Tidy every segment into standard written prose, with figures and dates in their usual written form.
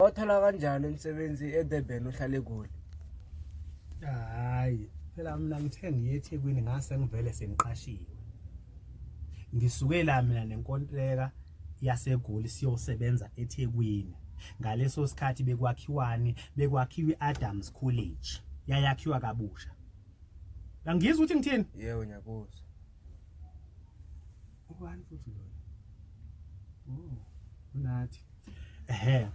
Wathola kanjani umsebenzi eDurban uhlale eGoli? Hayi, phela mina ngithe ngiye eThekwini ngase ngivele sengiqashiwe. Ngisuke la mina nenkontileka yaseGoli siyosebenza eThekwini. Ngaleso sikhathi bekwakhiwani, bekwakhiwa i-Adams College. Yayakhiwa kabusha. Angizwa ukuthi ngithini? Yebo, ngiyakuzwa. Ubani futhi loyo? Oh, unathi. Ehhe.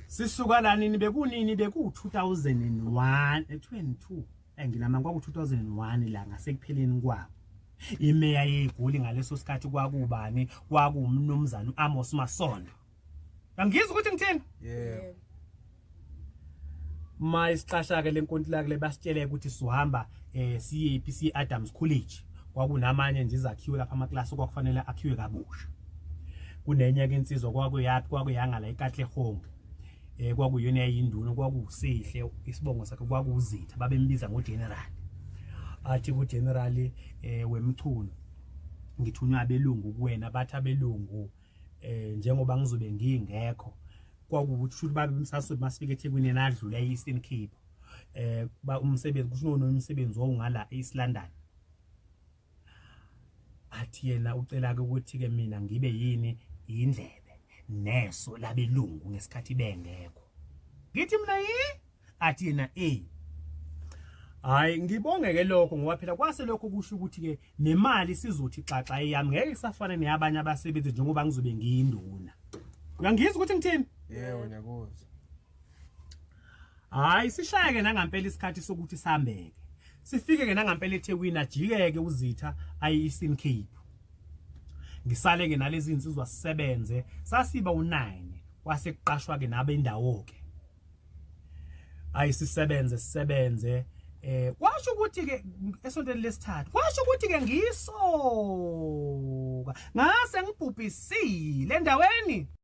Sisuka la nini bekunini beku 2001 22 enginama kwaku 2001 la ngasekupheleni kwawo. Imeya yeGoli ngaleso sikhathi kwakubani kwakuwumnumzana uAmos Masondo. Angizwa ukuthi ngithini? Yebo. Ma isiqasha ke lenkontilaka le basitshele ukuthi sizohamba eh siyephi siye Adams College. Kwakunamanye nje izakhiwo lapha amaklasi okwakufanele akhiwe kabusha. Kunenye ke insizwa kwakuyaphi kwakuyanga la eKatlehong. Eh kwakuyona yayinduna kwakusihle isibongo sakhe kwakuwuzitha babembiza ngoGeneral. Athi kuGeneral eh wemchunu ngithunywa abelungu kuwena bathi abelungu eh njengoba ngizobe ngingekho kwakuwukuthi shuthi babe msasuthi masifika eThekwini nadlula e-Eastern Cape eh ba umsebenzi kusho unono umsebenzi owungala e-East London athi yena ucela ke ukuthi ke mina ngibe yini indlebe neso labelungu ngesikhathi bengekho ngithi mina yi athi yena eh hayi ngibonge ke lokho ngoba phela kwase lokho kusho ukuthi ke nemali sizothi xaxa eyami ngeke isafana neyabanye abasebenzi njengoba ngizobe ngiyinduna uyangizwa ukuthi ngithini Yebo, ngiyakuzwa. Hayi sishayeke nangampela isikhathi sokuthi sihambeke. Sifike ke nangampela eThekwini ajikeke uZitha aye Eastern Cape. Ngisale ke nalezi insizwa sisebenze sasiba u9 kwase kuqashwa ke nabendawo ke. Ayi sisebenze sisebenze eh kwasho ukuthi ke esontweni lesithathu kwasho ukuthi ke ngisoka ngase ngibhubhisile endaweni.